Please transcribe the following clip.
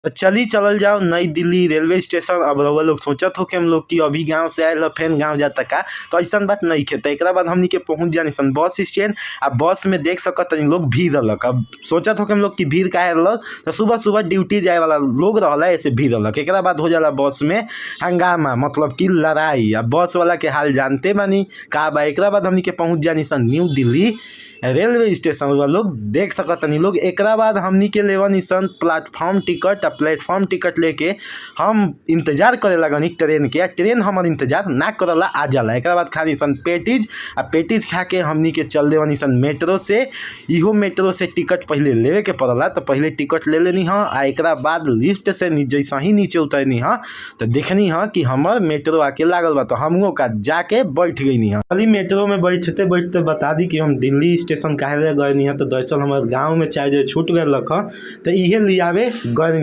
तो चली चलल जाओ नई दिल्ली रेलवे स्टेशन। अब रउआ लोग सोचत हो कि हम लोग की अभी गांव से आयल ह फेन गांव जाता का, तो ऐसन बात नहीं खे। तो एकरा बाद हमनी के पहुंच जानी सन बस स्टैंड आ बस में देख सकत तनी लोग भीड़ रहलक। अब सोचत हो कि हम लोग की भीड़ काहे रहलक, तो सुबह सुबह ड्यूटी जाए वाला लोग रहला ऐसे भीड़ रहलक। एकरा बाद हो जाला बस में हंगामा, मतलब कि लड़ाई। अब बस वाला के हाल जानते बानी का बा। एकरा बाद हमनी के पहुंच जानी सन न्यू दिल्ली रेलवे स्टेशन। रउआ लोग देख सकतनी लोग। एकरा बाद हमनी के लेवनी सन प्लेटफॉर्म टिकट आ प्लेटफॉर्म टिकट लेके हम इंतजार करे लगनी ट्रेन के। ट्रेन हमर इंतजार ना करला, आ जाला। एकरा बाद खानी सन पेटीज आ पेटीज खा के हमनी के चल देवनी सन मेट्रो से। इहो मेट्रो से टिकट पहले लेवे के पड़ला, तो पहले टिकट ले लेनी ह आ एकरा बाद लिफ्ट से जैसे ही नीचे उतरनी ह तो देखनी ह कि हमर मेट्रो आके लागल बा, तो हमहू का जाके बैठ गईनी ह। खाली मेट्रो में बैठते बैठते बता दी कि हम दिल्ली स्टेशन काहे ले गए ह, तो दरअसल हमर गांव में चार्जर छूट गए ह, तो इहे लियावे गए।